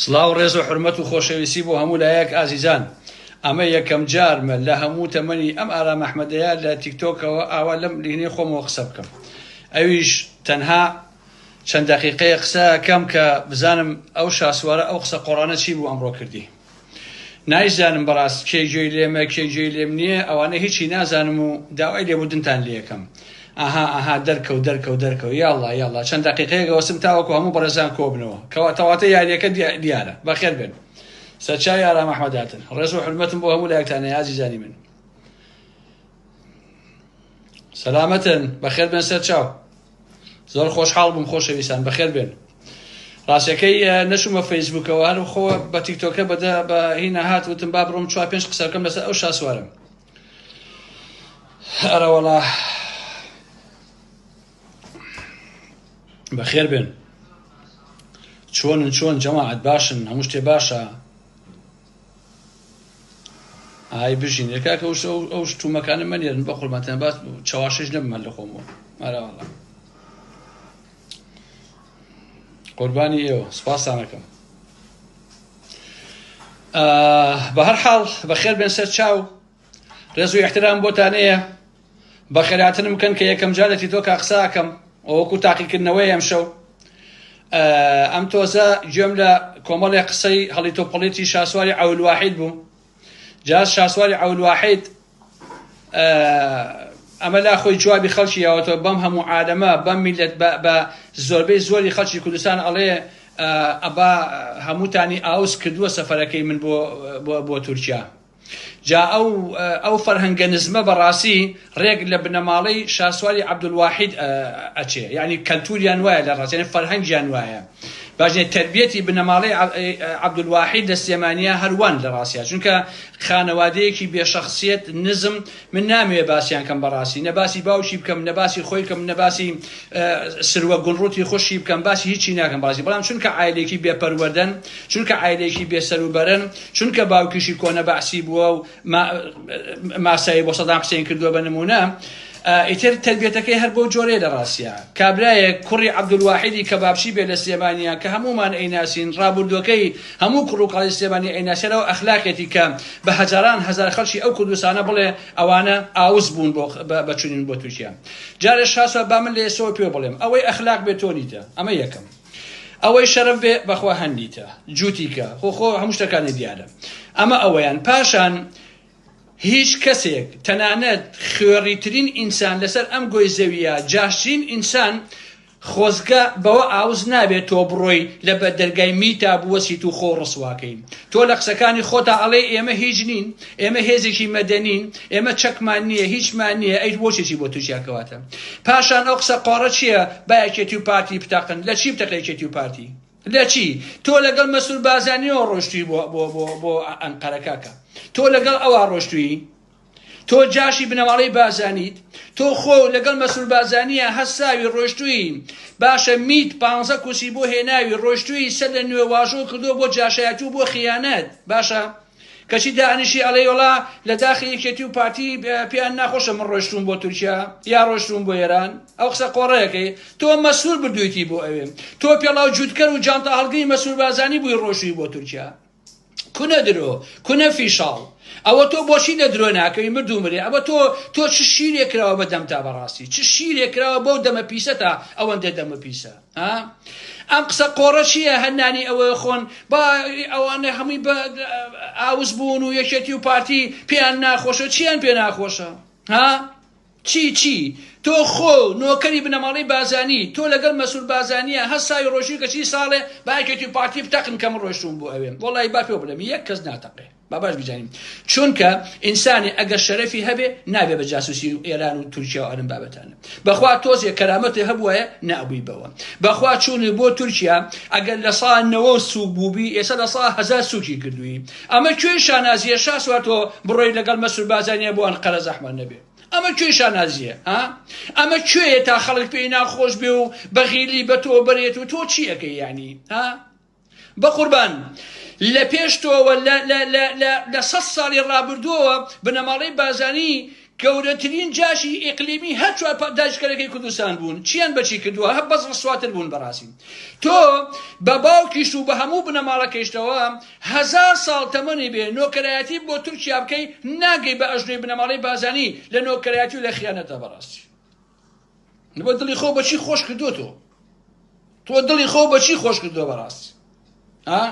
سڵاو ڕێز و حورمەت و خۆشەویستی بۆ هەموو لایەک ئازیزان ئەمە یەکەم جارمە لە هەموو تەمەنی ئەم ئارام ئەحمەدەیە لە تیکتۆکەوە ئاوا لەم لینەی خۆمەوە قسە بکەم ئەویش تەنها چەند دەقیقەیە قسە ئەکەم کە بزانم ئەو شاسوارە ئەو قسە قۆڕانە چی بوو ئەمڕۆ کردی نایزانم بەڕاست کێ گوێی لێمە کێ گوێی لێم نییە ئەوانە هیچی نازانم و داوای لێبوردنتان لێکەم ئەها ئەها دەرکەوت دەرکەوت دەرکەوت یاڵڵا یاڵڵا چەند دەقیقەیەک ئەوەستم تاوەکو هەموو بەڕێزان کۆبنەوە کەواتەواتە یاریەکە دیارە بەخێر بێن سەرچاوی ئارام ئەحمەد هاتن ڕێز و حورمەتم بۆ هەموو لایەکتانە ئازیزانی من سەلامەتن بەخێر بێن سەرچاو زۆر خۆشحاڵ بووم خۆشەویستان بەخێر بێن ڕاستەکەی نەچوومە فەیسبوکەوە هەر خۆ بە تیکتۆکە بەدە بە هینا هات وتم با بڕۆم چوار پێنج قسە بکەم لەسەر ئەو شاسوارم ئەرەوەڵا بەخێر بێن چۆنن چۆن جەماعەت باشن هەموو شتێ باشە ئای بژین ئێ کاکە ئەو ئەو شتومەکانە مەنێرن بە قوربانتان باس چەواشەش نەبم هەر لە خۆمەوە ئەرەوەڵا قوربانی ئێوە سپاسانەکەم بە هەر حاڵ بەخێر بێن سەر چاو ڕێز و احترام بۆتانەیە بەخێراتنم بکەن کە یەکەم جار لە تیتۆکا قسە ئەکەم وەکو تاقیکردنەوەی ئەمشەو ئەم تۆزە گوێم لە کۆمەڵێ قسەی هەڵیتۆپڵیتی شاسواری عەولواحید بوو جاز شاسواری عەولواحید ئەمە لا خۆی جوابی خەڵکی یاوەتەوە بەم هەموو عالەمە بەم میلەت بە زۆربەی زۆری خەڵکی کوردستان ئەڵێ ئەبا هەمووتانی ئاوس کردووە سەفەرەکەی من بۆ بۆ تورکیا جا ئەو ئەو فەرهەنگە نزمە بەڕاستی ڕێک لە بنەماڵەی شاسواری عەبدولواحید ئەچێ یعنی کەلتوریان وایە لە ڕاست یعنی فەرهەنگیان وایە باش نیە تەربیەتی بنەماڵەی عەبدولواحید لە سلێمانیا هەروان لە ڕاستیا چونکە خانەوادەیەکی بێ شەخسیەت نزم من نامەوێ باسیان کەم بەڕاستی نە باسی باوکی بکەم نە باسی خۆی بکەم نە باسی سروە گوڵڕوتی خوشکی بکەم باسی هیچی ناکەم بەڕاستی بەڵام چونکە عایلێکی بێ پەروەردەن چونکە عایلێکی بێ سەروبەرن چونکە باوکیشی کۆنە بەعسی بووە و ماسایی بۆ سەدام حسێن کردووە بە نمونە ئیتر تربیەتەکەی هەر بەو جۆرەیە لە ڕاستیا کابرایەک کوڕی عەبدولواحیدی کەبابچی بێ لە سلێمانیا کە هەموومان ئەیناسین ڕابوردوەکەی هەموو کوڕ و کاڵی سلێمانی ئەیناسێنەوە ئەخلاقێتی کە بە هەزاران هەزار خەڵکی ئەو کوردستانە بڵێ ئەوانە ئاوس بوون بۆ بە چونین بۆ تورکیا جارێ شاسوار با من لە ئێستەوە پێ بڵێم ئەوەی ئەخلاق بێ تۆ نیتە ئەمە یەکەم ئەوەی شەرەف بێ بەخوا هەن نیتە جووتیکە خۆ خۆ هەموو شتەکانی دیارە ئەمە ئەوەیان پاشان هیچ کەسێک تەنانەت خوێڕیترین ئینسان لەسەر ئەم گۆی زەویە جاشترین ئینسان خۆزگە بەوە ئاوس نابێت تۆ بڕۆی لە بەر دەرگای میتا بوەسیت و خۆ ڕسواکەی. تۆ لە قسەکانی خۆتا ئەڵێی ئێمە هیچ نین، ئێمە هێزێکی مەدەنین، ئێمە چەکمان نییە، هیچمان نییە، ئەی بۆچی چی بۆ تورکیا کەواتە؟ پاشان ئەو قسە قۆڕە چییە با یەکێتی و پارتی بتەقن؟ لە چی بتەقێ یەکێتی و پارتی؟ لە چی؟ تۆ لەگەڵ مەسرور بارزانیەوە ڕۆشتوی بۆ بۆ بۆ بۆ ئەنقەرە کاکە. تۆ لەگەڵ ئەوا ڕۆشتوی؟ تۆ جاشی بنەماڵەی بارزانیت تۆ خۆ لەگەڵ مەسرور بارزانیە هەستاوی ڕۆشتوی باشە میت پانزە کورسی بۆ هێناوی ڕۆشتوی سەر لە نوێ واژۆ کردوە بۆ جاشایەتی و بۆ خیانەت باشە کەچی دانیشی ئەڵێی وەڵا لە داخی یەکێتی و پارتی پێیان ناخۆشە من ڕۆشتوم بۆ تورکیا یا ڕۆشتوم بۆ ئێران ئەو قسە قۆڕەیەکەی تۆ مەسرور بردویتی بۆ ئەوێ تۆ پێڵاو جوتکەر و جانتا هەڵگری مەسرور بارزانی بووی ڕۆشتوی بۆ تورکیا کونە درۆ کونە فیشاڵ ئەوە تۆ بۆچی لە درۆ ناکەوی مردوو مرێ ئەوە تۆ تۆ چ شیرێک کراوە بە دەمتا بەڕاستی چ شیرێک کراوە بەو دەمە پیسەتا ئەوەندە دەمە پیسە ها ئەم قسە قۆڕە چییە هەر نانی ئەوە خۆن با ئەوانە هەمووی بە ئاوس بوون و یەکێتی و پارتی پێیان ناخۆشە چیان پێ ناخۆشە ها چی چی؟ تۆ خۆ نۆکەری بنەماڵەی بازانی تۆ لەگەڵ مەسرور بازانیە هەستاوی ڕۆشتوی کەچی ساڵێ با یەکێتی و پارتی بتەقن کە من ڕۆشتوم بۆ ئەوێ وەڵی با پێ بڵێم یەک کەس ناتەقێ با باش بزانین چونکە ئینسانی ئەگەر شەرەفی هەبێ نابێ بە جاسوسی ئێران و تورکیا و ئەرم بابەتانە بەخوا تۆزێ کەرامەتی هەبوایە نابووی بەوە بەخوا چوونی بۆ تورکیا ئەگەر لە سا نەوە سوک بووبی ئێستا لە سا هەزار سوکی کردووی ئەمە کوێی شانازیە شاسوار تۆ بڕۆی لەگەڵ مەسرور بازانیە بۆ ئەنقەرە زەحمەت نەبێ ئەمە کوێی شانازیە ها ئەمە کوێیە تا خەڵک پێی ناخۆش بێ و بەغیلی بە تۆ بەرێت و تۆ چی ئەکەی یعنی ها بەقوربان لە پێش تۆوە لە لە لە لە لە سە ساڵی ڕابردووەوە بنەماڵەی بازانی گەورەترین جاشی ئیقلیمی هەر چوار داگیرکەرەکەی کوردستان بوون چیان بەچی کردووە هە بەس ڕسواتر بوون بەڕاستی تۆ بە باوکیشت و بە هەموو بنەماڵەکەیشتەوە هەزار ساڵ تەمەنی بێ نۆکەرایەتی بۆ تورکیا بکەی ناگەی بە ئەژنۆی بنەماڵەی بازانی لە نۆکەرایەتی و لە خیانەتدا بەڕاستی بۆ دڵی خۆ بەچی خۆش کردووە تۆ تۆ دڵی خۆ بەچی خۆش کردووە بەڕاستی ها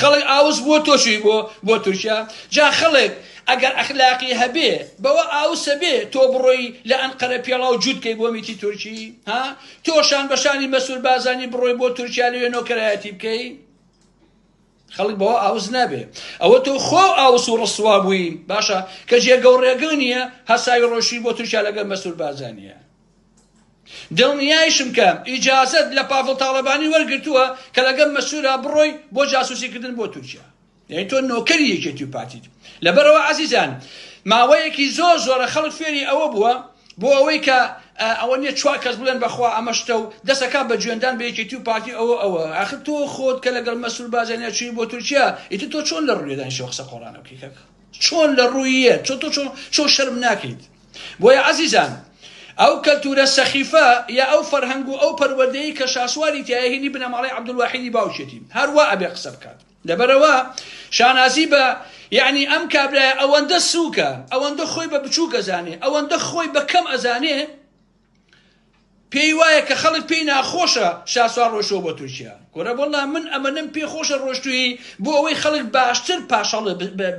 خەڵک ئاوس بووە تۆ چووی بۆ بۆ تورکیا جا خەڵک ئەگەر ئەخلاقی هەبێ بەوە ئاوسە بێ تۆ بڕۆی لە ئەنقەرە پێڵاو جووت کەی بۆ میتی تورکی ها تۆ شان بە شانی مەسرور بازانی بڕۆی بۆ تورکیا لەوێ نۆکەرایەتی بکەی خەڵک بەوە ئاوس نابێ ئەوە تۆ خۆ ئاوس و ڕسوا بووی باشە کە جێگە و ڕێگە نییە هەساوی ڕۆشی بۆ تورکیا لەگەڵ مەسرور بازانیە دڵنیایشم کە ئیجازەت لە پاڤڵ تاڵەبانی وەرگرتووە کە لەگەڵ مەسرورا بڕۆی بۆ جاسوسی کردن بۆ تورکیا یعنی تۆ نۆکەری یەکێتی و پارتیت لەبەرەوە عەزیزان ماوەیەکی زۆر زۆرە خەڵک فێری ئەوە بووە بۆ ئەوەی کە ئەوە نییە چوار کەس بڵێن بەخوا ئەمە شتە و دەسەکە بە جوێندان بە یەکێتی و پارتی ئەوە ئەوە ئاخر تۆ خۆت کە لەگەڵ مەسرور بارزانی چووی بۆ تورکیا ئیتر تۆ چۆن لە ڕوویەدانی شەو قسە قۆڕانە بکەی کاکە چۆن لە ڕوویە چۆن تۆ چۆن چۆن شەرم ناکەیت بۆیە عەزیزان ئەو کەلتورە سەخیفە یا ئەو فەرهەنگ و ئەو پەروەردەیەی کە شاسواری تیایە هینی بنەماڵەی عەبدولواحیدی باوکیەتی هەر وا ئەبێ قسە بکات لەبەرئەوە شانازی بە یەعنی ئەم کابرایە ئەوەندە سوکە ئەوەندە خۆی بە بچوک ئەزانێ ئەوەندە خۆی بە کەم ئەزانێ پێی وایە کە خەڵک پێی ناخۆشە شاسوار ڕۆشتووە بۆ تورکیا کورە وەڵا من ئەمەنەم پێ خۆشە ڕۆشتووی بۆ ئەوەی خەڵک باشتر پاشەڵ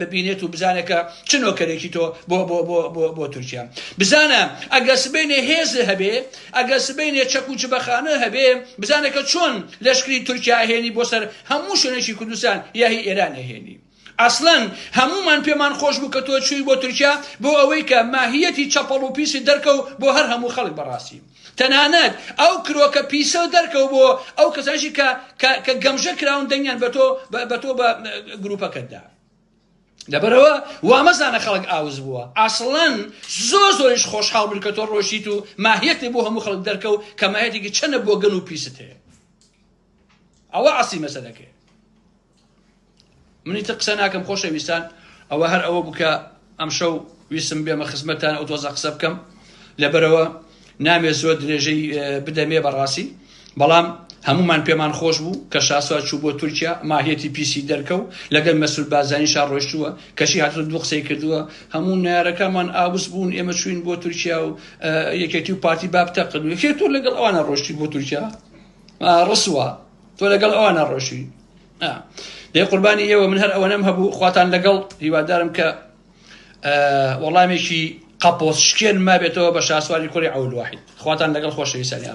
ببینێت و بزانێت کە چ نۆکەرێکی تۆ بۆ بۆ بۆ بۆ بۆ تورکیا بزانە ئەگەر سبەینێ هێز هەبێ ئەگەر سبەینێ چەک و جبەخانە هەبێ بزانە کە چۆن لەشکری تورکیا هێنی بۆ سەر هەموو شوێنێکی کوردستان یا هی ئێران ئەهێنی ئەسڵەن هەموومان پێمان خۆش بوو کە تۆ چووی بۆ تورکیا بۆ ئەوەی کە ماهیەتی چەپەڵ و پیسی دەرکەو بۆ هەر هەموو خەڵک بەڕاستی تەنانەت ئەو کرۆکە پیسە دەرکەو بۆ ئەو کەسانشی کە کە کە گەمژە کراون دەنگیان بە تۆ بە تۆ بە گروپەکەت دا لەبەرەوە وامەزانە خەڵک ئاوز بووە ئەسڵەن زۆر زۆریش خۆشحاڵ بن کە تۆ ڕۆشتیت و ماهیەتی بۆ هەموو خەڵک دەرکەو کە ماهیەتێکی چەنە بۆگەن و پیست هەیە ئەوە ئەسلی مەسەلەکەیە منی تر قسە ناکەم خۆشەویستان ئەوە هەر ئەوە بوو کە ئەمشەو ویستم بێمە خزمەتتان ئەو تۆزە قسە بکەم لەبەرەوە نامێ زۆر درێژەی بدەمێ بەڕاستی بەڵام هەمومان پێمان خۆش بوو کە شاسوار چوو بۆ تورکیا ماهیەتی پیسی دەرکەو لەگەل مەسرور بارزانی شا ڕۆشتووە کەچی هاتووە دوو قسەی کردووە هەموو نارەکانمان ئاوس بوون ئێمە چوین بۆ تورکیا و یەکێتی و پارتی با بتەقن و یەکێ تۆ لەگەڵ ئەوانە ڕۆشتی بۆ تورکیا ڕسوا تۆ لەگەڵ ئەوانە ڕۆشی دەی قوربانی ئێوە من هەر ئەوەنەم هەبوو خواتان لەگەڵ هیوادارم کە وەڵامێکی قەپۆز شکێن مابێتەوە بە شاسواری کوڕی عەولواحید خواتان لەگەڵ خۆشەویستانی.